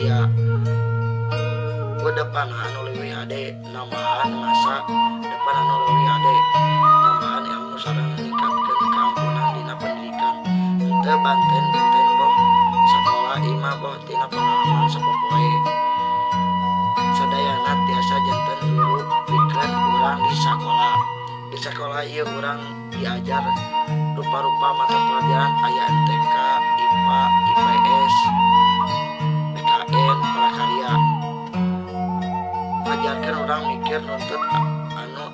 bahagia. Ku depanna anu leuwih hade nambahan masa depan anu leuwih hade nambahan ilmu sareng ningkatkeun kaampuhan dina pendidikan. Henteu benten-benten boh sakola imah boh tina pangalaman sapopoe. Sadayana tiasa janten guru pikeun urang di sakola. Di sakola ieu urang diajar rupa-rupa mata pelajaran aya MTK, IPA, IPS, PKN, prakarya. Ngajarkeun urang mikir nuntut anu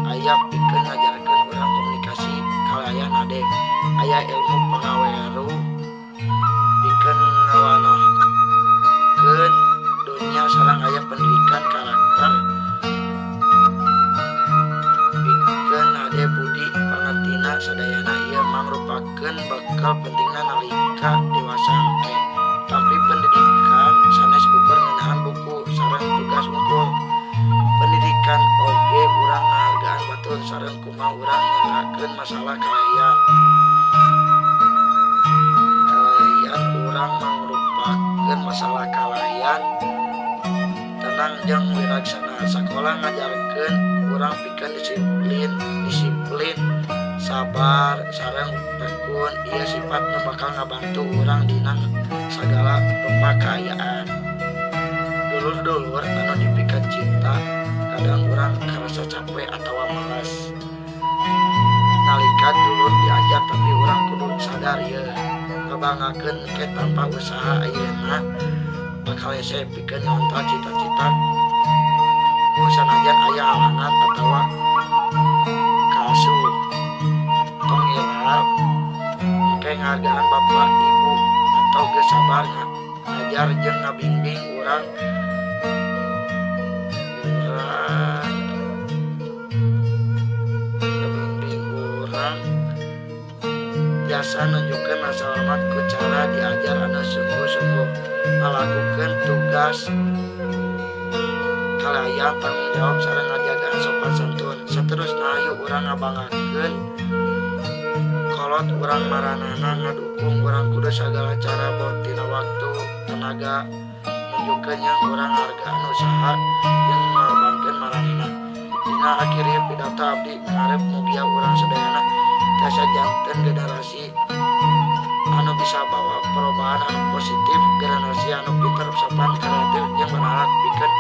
aya pikeun ngajarkeun urang komunikasi kalayan hade. Aya ilmu pangaweruh pikeun ngawanohkeun dunya sareng aya pendidikan karakter pikeun hade budi pangertina. Sadayana ieu mangrupakeun bekal pentingna nalika dewasa engke. Tapi pendidikan sanes ukur ngeunaan buku sareng tugas wungkul. Pendidikan oge urang ngahargaan batur sareng kumaha urang nyanggakeun masalah kalayan. Kalayan urang mangrupakeun masalah kalayan tenang jeung wicaksana. Sakola ngajarkeun urang pikeun disiplin, sabar sareng tekun. Ieu sifat nu bakal ngabantu urang dina sagala rupa kaayaan. Dulur-dulur anu dipikacinta, kadang urang karasa cape atawa malas nalika dulur diajar, tapi urang kudu sadar ieu ngabanggakeun engke tanpa usaha ayeuna bakal hese pikeun nyontohan cita-cita ku sanajan aya halangan atawa kaasuh. Tong hilap engke ngahargaan bapa ibu atau geus sabar ngajar jeung ngabimbing urang urang ngabimbing urang tiasa nunjukkeun rasa hormat ku cara diajar anu sungguh-sungguh, ngalakukeun tugas kalayan tanggung jawab sareng ngajagaan sopan santun. Saterusna, hayu urang ngabanggakeun kolot urang. Maranehna ngadukung urang kudu sagala cara boh tina waktu, tenaga, nunjukkeun yang urang ngahargaan usaha jeung ngorbankeun maranehna. Dina akhir ieu pidato, abdi miharep mugia urang sadayana tiasa janten generasi anu bisa bawa perubahan anu positif, generasi anu pinter, sopan, kreatif jeung berakhlak pikeun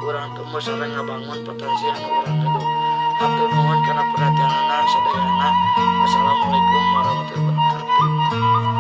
urang tumbuh sareng ngabangun potensi anu urang gaduh. Hatur nuhun kana perhatianana sadayana. Wassalamualaikum warahmatullahi wabarakatuh.